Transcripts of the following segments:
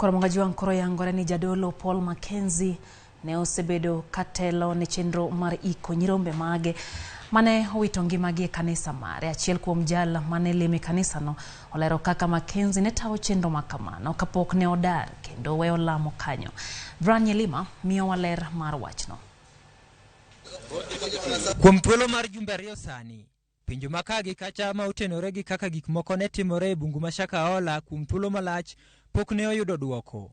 Koro Mwangaji koro yangore ni jadolo Paul Mackenzie ne osebedo katelo ne chenro mar iko nyirombe mage mane owito ngimagi e kanisa mare. Achiel kuom jal mane leme kanisano olero kaka Mackenzie ne tayo chenro makamano kapok ne odar kendo weyo lamo kanyo. Brian Nyelima miyowa ler mar wachno. Kuom thuolo mar jumbe 2 sani, penjo ma ka gi kacha ma otenore gi kaka gik moko ne timore e bungu ma Shakahola kuom thuolo malach pok ne oyudo dwoko.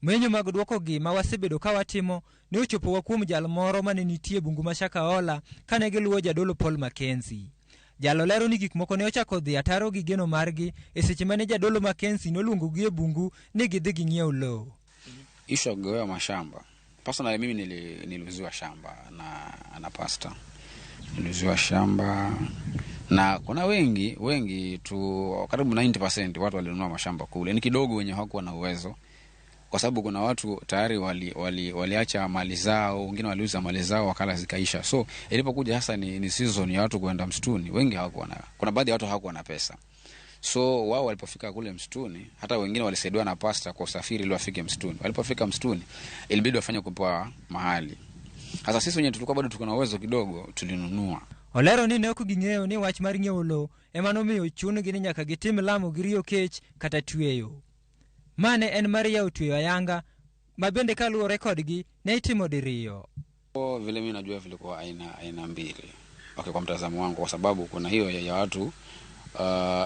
Menyo mag dwoko gi ma wasebedo ka watimo ne ochopowa kuom jal moro mane nitie e bungu ma Shakahola kane giluwo jadolo Paul Mackenzie. Jalo lero ni gik moko ne ochako dhi ataro gi geno margi e seche mane jadolo Mackenzie noluongogi e bungu ni gidhi ging'iew lowo. Issue ya kugawiwa mashamba. Personally mimi niliuziwa shamba na pastor. Niliuziwa shamba na kuna wengi, wengi tu karibu 90% watu walinunua mashamba kule. Ni kidogo wenye hawakuwa na uwezo. Kwa sababu kuna watu tayari waliacha mali zao, wengine waliuza mali zao wakala zikaisha. So ilipokuja hasa ni season ya watu kwenda msituni, wengi hawakuwa na, kuna baadhi ya watu hawakuwa na pesa. So wao walipofika kule msituni, hata wengine walisaidiwa na pastor kwa usafiri ili wafike msituni. Walipofika msituni, ilibidi wafanye kupewa mahali. Sasa sisi wenyewe tulikuwa bado tuko na uwezo kidogo, tulinunua. Olero ni ne ok ging'eyo ni wach mar ng'iewo lowo ema nomiyo chun-gi ni nyaka gitim lamo gi riyo kech kata tweyo. Mane en mar yawo tweyo ayanga, ma bende kaluwore kodgi ne itimo diriyo. Vile mimi najua vilikuwa aina mbili. Okay, kwa mtazamo wangu, kwa sababu kuna hiyo ya watu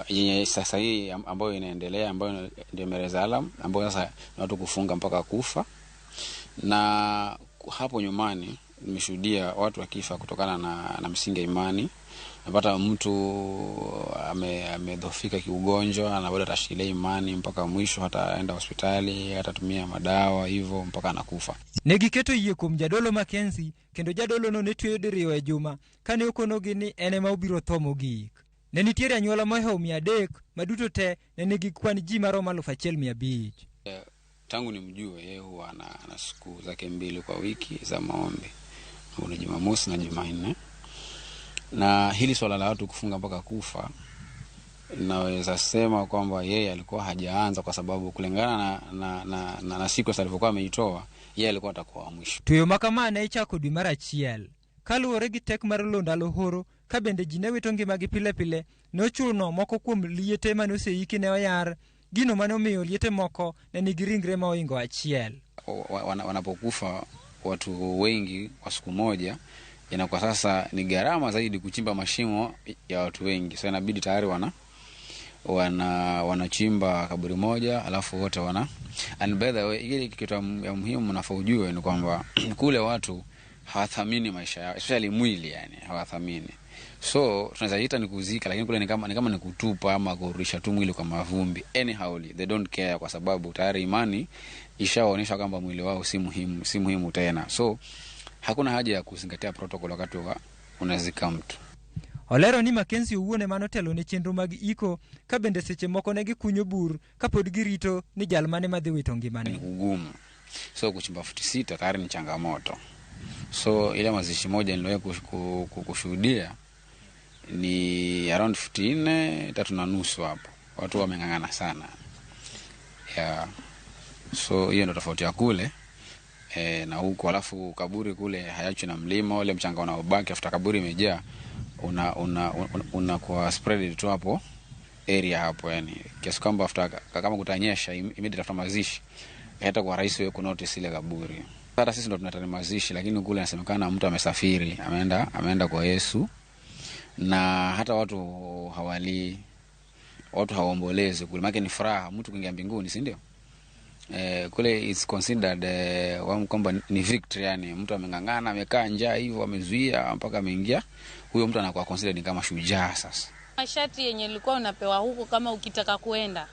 yenye sasa hii ambayo inaendelea, ambayo ndio Mereza Alam, ambayo sasa ni watu kufunga mpaka kufa. Na hapo nyumbani nimeshuhudia watu wakifa kutokana na msingi ya imani. Napata mtu amedhoofika kiugonjwa na bado atashikilia imani mpaka mwisho, hataenda hospitali, hatatumia madawa hivyo mpaka anakufa. Ne giketo yie kuom jadolo Mackenzie kendo jadolo no ne tweyo diriyo e juma kane okonogi ni en ema obiro tho mogik. Ne nitiere anyuola mohewo 300 ma duto te ne nigi kwan ji maromo 1500. Tangu nimjue yeye huwa ana siku zake 2 kwa wiki za maombi. Kuna Jumamosi na Jumanne. Na hili swala la watu kufunga mpaka kufa, naweza sema kwamba yeye alikuwa hajaanza, kwa sababu kulingana na siku alivyokuwa ameitoa, yeye alikuwa atakuwa wa mwisho. Tweyo ma kama ne ichako dwe mar achiel. Kaluwore gi tek mar lowo ndalo horo, ka bende ji ne wito ngimagi pile pile, nochuno moko kuom liete mane oseiki ne oyar, gino mane omiyo liete moko ne nigi ringre ma ohingo achiel. Wanapokufa watu wengi kwa siku moja, inakuwa sasa ni gharama zaidi kuchimba mashimo ya watu wengi. So inabidi tayari wanachimba kaburi moja, alafu wote wana. And by the way, ile kitu ya muhimu mnafaa ujue ni kwamba kule watu hawathamini maisha yao, especially mwili, yani hawathamini. So tunaweza ita ni kuzika, lakini kule ni kama ni kutupa ama kurudisha tu mwili kwa mavumbi. Anyhow, they don't care, kwa sababu tayari imani ishaonyesha kwamba mwili wao si muhimu tena. So hakuna haja ya kuzingatia protocol wakati wa unazika mtu. Olero ni Mackenzie owuon ema notelo ne chenro mag iko, ka bende seche moko ne gikunyo bur kapod girito ni jal mane madhi wito ngimane. Ni kugumu. So kuchimba futi 6 tayari ni changamoto. So ile mazishi moja niliwahi kushuhudia ni around futi 4, 3.5 hapo. Watu wameng'ang'ana sana. Yeah. So hiyo ndio tofauti ya kule na huko. Alafu kaburi kule hayachwi na mlima, ule mchanga unaobaki after kaburi imejaa unakuwa spread tu hapo area hapo, yani kiasi kwamba after kama kutanyesha immediately after mazishi hata kwa rahisi wewe kunotice ile kaburi. Hata sisi ndo tunataka mazishi, lakini kule inasemekana mtu amesafiri, ameenda kwa Yesu, na hata watu hawali, watu hawaombolezi kule, maana ni furaha mtu kuingia mbinguni, si ndio? Kule it's considered kwamba ni victory, yani mtu ameng'ang'ana, amekaa njaa hivyo, amezuia mpaka ameingia, huyo mtu anakuwa considered kama shujaa sasa. Masharti yenye ilikuwa unapewa huko kama ukitaka kuenda,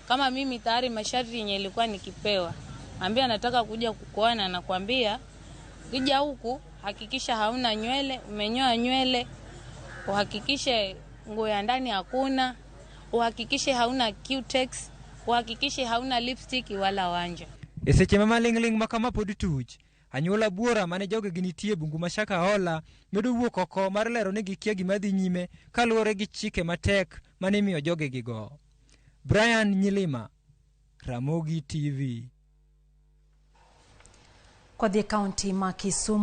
kama mimi tayari masharti yenye ilikuwa nikipewa, ambia nataka kuja kukuona, nakwambia ukija huku hakikisha hauna nywele, umenyoa nywele, uhakikishe nguo ya ndani hakuna, uhakikishe hauna cutex, uhakikishe hauna lipstick wala wanja. E seche ma maling'ling' ma kama pod tuch, anyuola buora mane jogegi nitie bungu ma Shakahola medo wuok oko mar lero ni gikia gima dhi nyime kaluwore gi chike matek mane imiyo jogegigo. Brian Nyilima, Ramogi TV. Kwa dhi e kaunti ma Kisumu.